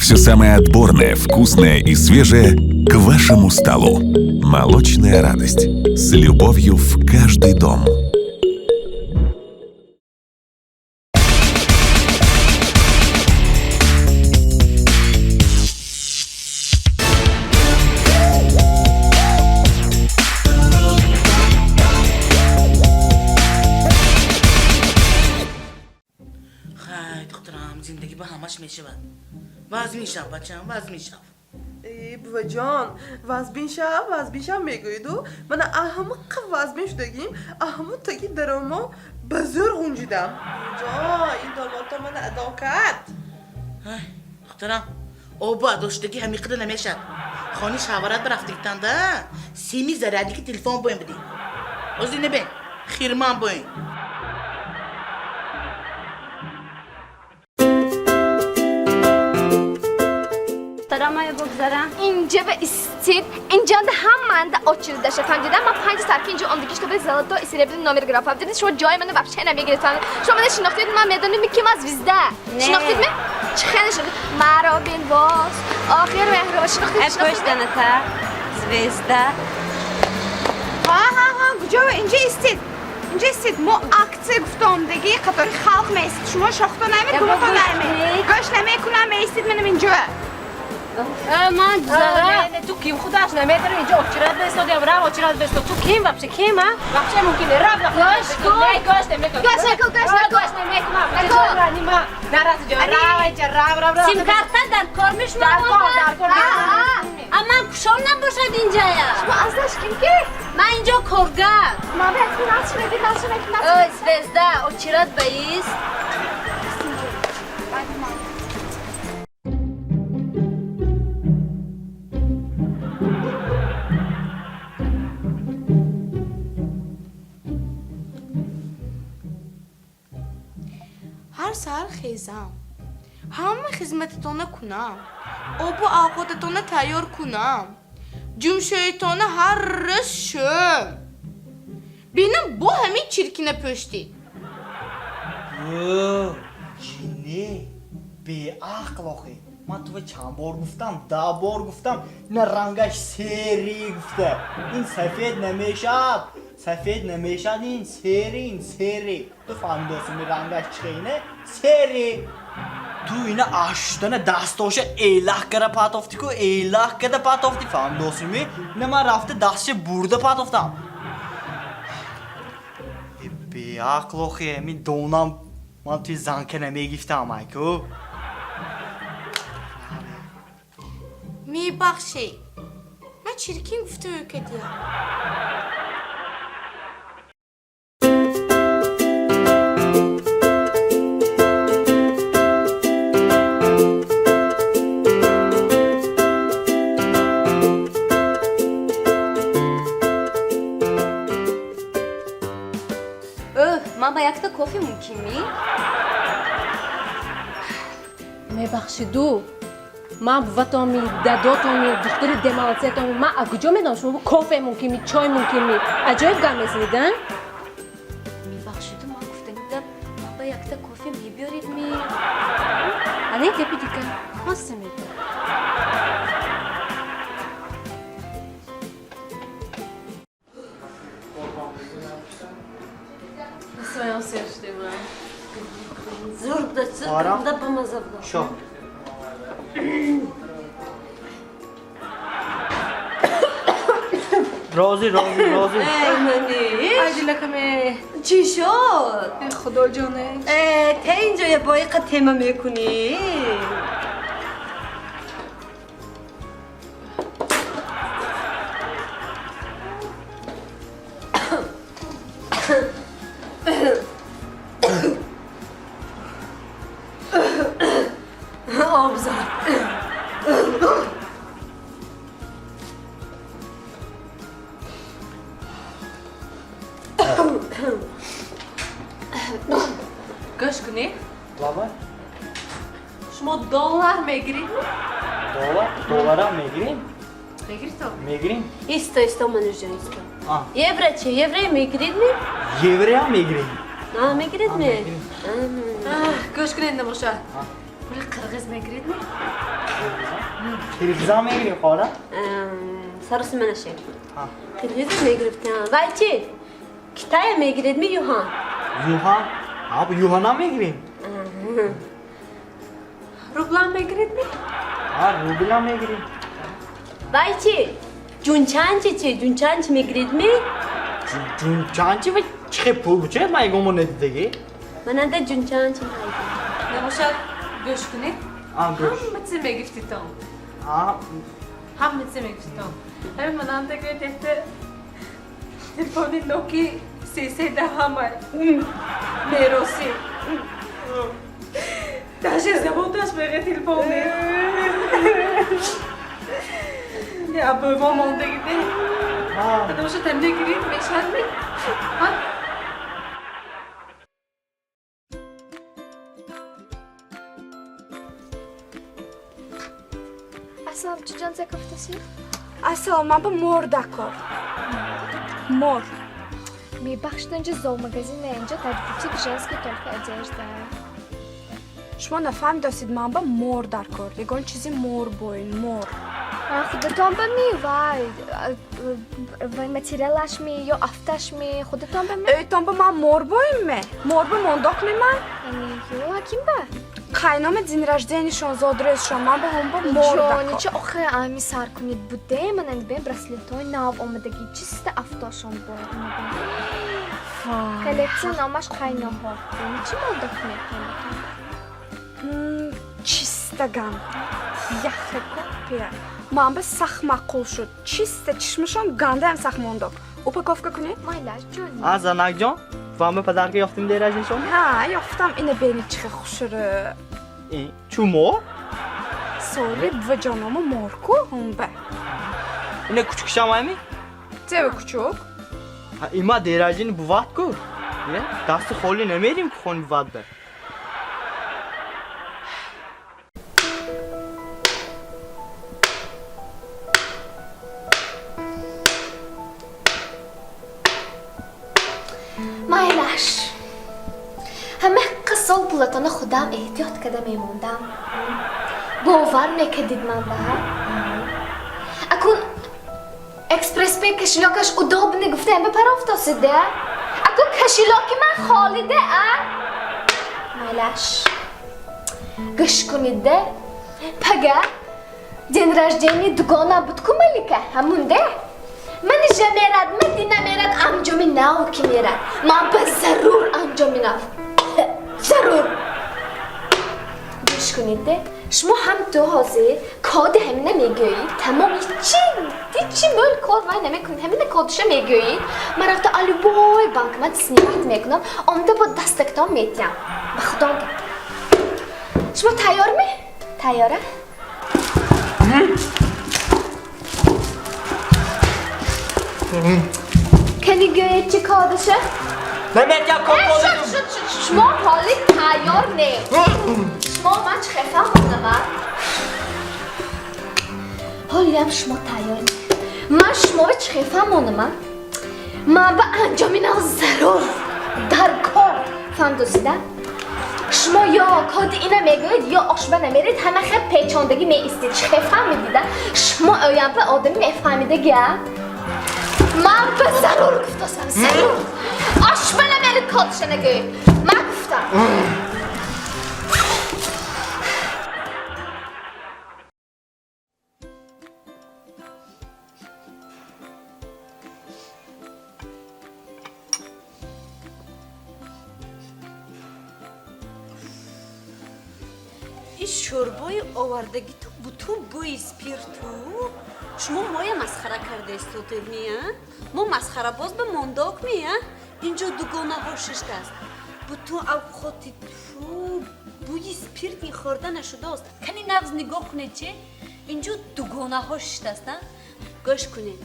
Все самое отборное, вкусное и свежее к вашему столу. Молочная радость. С любовью в каждый дом. Хай, духтарам, зиндагӣ ба ҳамаш мешавад. Вазмин шав, бачам, вазмин шав. Э, буваҷон, вазбин шав, вазбин шав мегӯиду, мана аҳамиқа вазбин шудагим, аҳаму таги даромо ба зӯр ғунҷидам. Буваҷон, ин домодто мана адо кард. Ай, духтарам, обу адо шудагӣ ҳамиқида намешавад. Хони шаварат бирафтагитанда сими зарядники телефон боин будӣ. Ҳозир небен, хирман боин. Тарамая бигзарам. Инҷа ба истид, инҷанда ҳамаанда очередь даша, фаҳмидида? Ман 5 сарки инҷо омдагӣ, чтобы золотой и серебряный номер гирам, фаҳмидида? Шумо ҷои мана вообще намегиред, фаҳмидида? Шумо мана шинохтед, ман медонем, ки ман звезда. Не. Шинохтед ме? Чӣ хеле шинохтед? Маро бин боз. Охир меҳрубон шинохтед? Ай Шинохтед? пуштаната. Звезда. Ҳа, ҳа, ҳа, куҷо? Инҷа истед. Инҷа истед. Мо акция гуфта омдагӣ, қатори халқ меистед. Шумо шохто наме, Я гумото бо гӯш наме. кунед. Гӯш намекунам, меистед манам инҷо. Ман гузарам. Не, ту ким худаш наметавонӣ инҷо очередь бестодиам, рав очередь бесто. Ту ким вообще, ким, а? Вообще мумкин не, рав. Гӯш кун. Не, гӯш намекун. Гӯш накун, гӯш накун. Гӯш намекунам. Накун. Нима, нарас инҷо. Рав инҷа, рав, рав, рав. Симкарта дар кор мешума. Дар кор, дар кор. А ман кушон набошад инҷая. Шумо азлаш ким ки? Ман инҷо коргар. Ман ба якун нашунавед, нашунавед, Ой, нашунавед. звезда, очередь баист. Ҳар саҳар хезам, ҳама хизмататона кунам, обу авқотатона тайёр кунам, ҷумшӯитона ҳар рӯз шӯм. Бинам, бо ҳамин чиркина пӯштид. Ҷинне, беақл охи. Ман тува чанд бор гуфтам, 10 бор гуфтам, ина рангаш сери гуфта. Ин сафед намешавад, сафед намешавад, ин сери, ин сери. Ту фаҳмидосими рангаш чӣ ине? Сери. Ту ина аштана дастоша элах кара патофти ку, элах када патофти, фаҳмидосими? Ина ман рафта дастша бурда патофтам. Э, беақл охи, ҳамин донам ман туи занка намегифтам, айку. Мебахшед, ман чиркин гуфта кадиям. Ӯh, ман ба якта кофе мумкин ми? Мебахшиду. Ман буватоми, дадотоми, духтари демалатсиятоми. Ман а куҷо медонам шумо кофе мумкин ми, чой мумкин ми? Аҷоиб гап мезанид, а? Мебахшиду, ман гуфтани будам, ман ба якта кофе мебиёред ми? Ане гапи дигар. Ҳаста мебиёрам. Зур буда, зур Ора? буда, бамаза буда. Шо. Розӣ, розӣ, розӣ. Эй, мани. Ай, дилакаме. Чӣ шуд? Э, худоҷоне. Э, те инҷо я боиқа тема мекунӣ. Обзор. Гӯш кунӣ. Лаба? Шумо доллар мегиред? Доллар? Долларам мегирем? Мегиред то? Мегирем? Исто, исто, мануҷон, исто. А. Евро че? Евро мегиред ми? Евроам мегирем. А, мегиред ми? Гӯш кунед, набошад. Пули қирғиз мегиред ми? Қирғизам мегирем, хоҳара? Сароси манаше. Қирғиз мегирифтам. Вай чи? Китая мегиред ми юҳан? Юҳан? Ҳа, юҳанам мегирем. Рублам мегиред ми? Ҳа, рублам мегирем. Вай чи? Ҷунчанчи чи? Ҷунчанчи мегиред ми? Ҷунчанчи ва чӣ хел пул бу? Чӣ ман ягон бор надидагӣ? Мананда ҷунчанчи майда. Набошад, гӯш кунед. А, гӯш. Ҳама чизе мегифтитон. А, Ҳама чизе мегифтитон. Ҳамин мананда гӯед якта телефони Nokia сесе даҳама. Меросӣ. Даже заводаш мега телефон нест. Я бобо мондагиде. Набошад, ҳамина гиред, мешавад ми? Ҳа? Ассалом, чӣ ҷон закафтаси? Ассалом, ман ба мор дакор. Мор. Мебахшед, инҷа зоомагазин не, инҷа дар бутик женский только одежда. Шумо нафаҳмидостед, ман ба мор дар кор. Ягон чизи мор боин, мор. Худатон ба ми, вай, вай материалаш ми ё афташ ми, худатон ба ми? Ӯйтон ба ман мор боин ме? Мор ба мондок ми ман? Ё, ким ба? Қайнома день рожденияшон, зодрӯзшон, ман ба ҳам ба мор Ҷони, дакор. чӣ охи ами сар кунед буде, мананд бен браслетҳои нав омадагӣ, чиста афтошон бо. Коллексия номаш қайноҳо. Чӣ мондок мекунед? Чиста гам. Яхе копия. Ман ба сахт маъқул шуд. Чиста чишмашон гандаам сахт мондок. Упаковка кунед? Майлаш, ҷони. А, занакҷон, вам ба подарка ёфтим день рождения? Ҳа, ёфтам. Ина бени чӣ хел хушрӯ. Чӯ мор? Соли буваҷонома мор ку ҳумба. Ина кучукшам ами? Тева кучук? Ҳа, има день рождения бувад ку? Е, дасти холӣ намерим ку хони бувад ба. Майлаш. Ҳама сол пулатона худам эҳтиёт карда мемондам. Бовар мекардид ман ба? Акун экспресспе кошелёкаш удобный гуфта ҳама парофтосида? Акун кошелёки ман холида, а? Майлаш. Гӯш кунидда. Пага день рождения дугона буд ку Малика, ҳамунде? Ман ижа мерад, ман дина мерад, анҷоми нав ки мерад. Ман ба зарур анҷоми нав. Зарур. Гӯш кунидде. Шумо ҳам ту ҳозир коди ҳамина мегӯед, тамом ҳичи ҳичи мӯл кор вай намекунед, ҳамина кодиша мегӯед. Ман рафта а любой банкомат снимать мекунам, омада бо дастактон метиҳам. Ба худо гап. Шумо тайёр ми? Тайёра? Кани гӯед чӣ кодиша? Наметиҳам код кодиша. Шуд, шуд, шуд, шумо ҳоли тайёр не. Шумо ман чӣ хел фаҳмонам? Ҳолиам шумо тайёр не. Ман шуморо чӣ хел фаҳмонам? Ман ба анҷоми нав зарур дар кор фаҳмдосида? Шумо ё коди ина мегӯед, ё ошба намеред, ҳама хел печондагӣ меистед. Чӣ хел фаҳмидида? Шумо оямба одами мефаҳмидагия? Ман ба зарур гуфтосам, зарур. Ошба намеред, кодиша нагӯед. Ман гуфтам. Ин шӯрбои овардагӣ ту бутун бӯи спирту. Шумо моя масхара кардаистодед ми, а? Мо масхарабоз ба мондок ми, а? Инҷо дугонаҳо шиштааст. Бутун авқоти ту бӯи спирт хӯрда нашудааст. Кани нағз нигоҳ кунед чи? Инҷо дугонаҳо шиштааст, а? Гӯш кунед.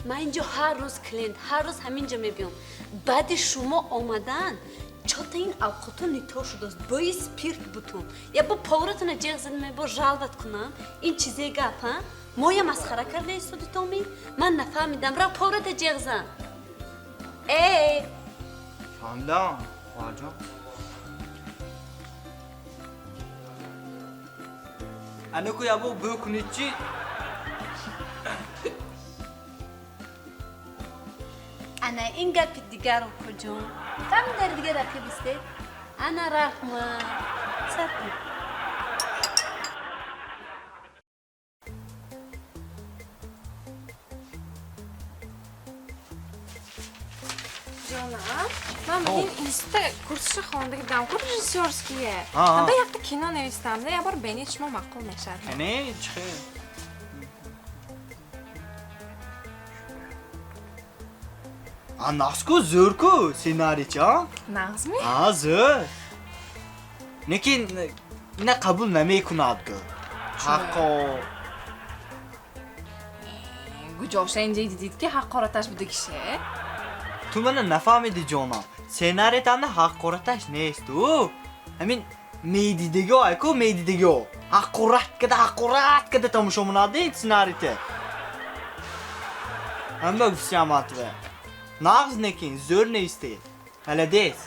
Ман инҷо ҳар рӯз клиент, ҳар рӯз ҳаминҷо мебиём. Баъди шумо омадан чота ин авқото нито шудааст. Бӯи спирт бутун. Я бо поваратона ҷеғ зада мебо жалват кунам. Ин чизе гап, а? Моя масхара карда истодитоми? Ман нафаҳмидам. Рав поварата ҷеғ зан. Э! Фаҳмидам, хоҳарҷон. Анаку ябо бӯ кунед чи? Ана ин гапи дигар, укуҷон. Кам дар дигар рақиб истед. Ана раҳмат. Сар кун. Ҷонам, ман ин института курсиша хондаги будам, ку режиссёрские. А. Анда якта кино навистам, да ябор бенед шумо маъқул мешавад. Не, чихе? А нағз-ку, зӯр-ку сценарий чи, а? Нағзми? А, зӯр. Лекин ина қабул намекунад гӯ. Ҳаққо. Гуҷоша инҷа дидид ки ҳақораташ будагише? Ту мана нафаҳмиди, ҷонам. Сценариятанда ҳақораташ нест ӯ. Ҳамин медидагиҳо айку медидагиҳо. Ҳақорат када, ҳақорат када тамошо менади сценарийте. Ҳама гуфтиам атве. Нағз некин, зӯр нестед. Молодец.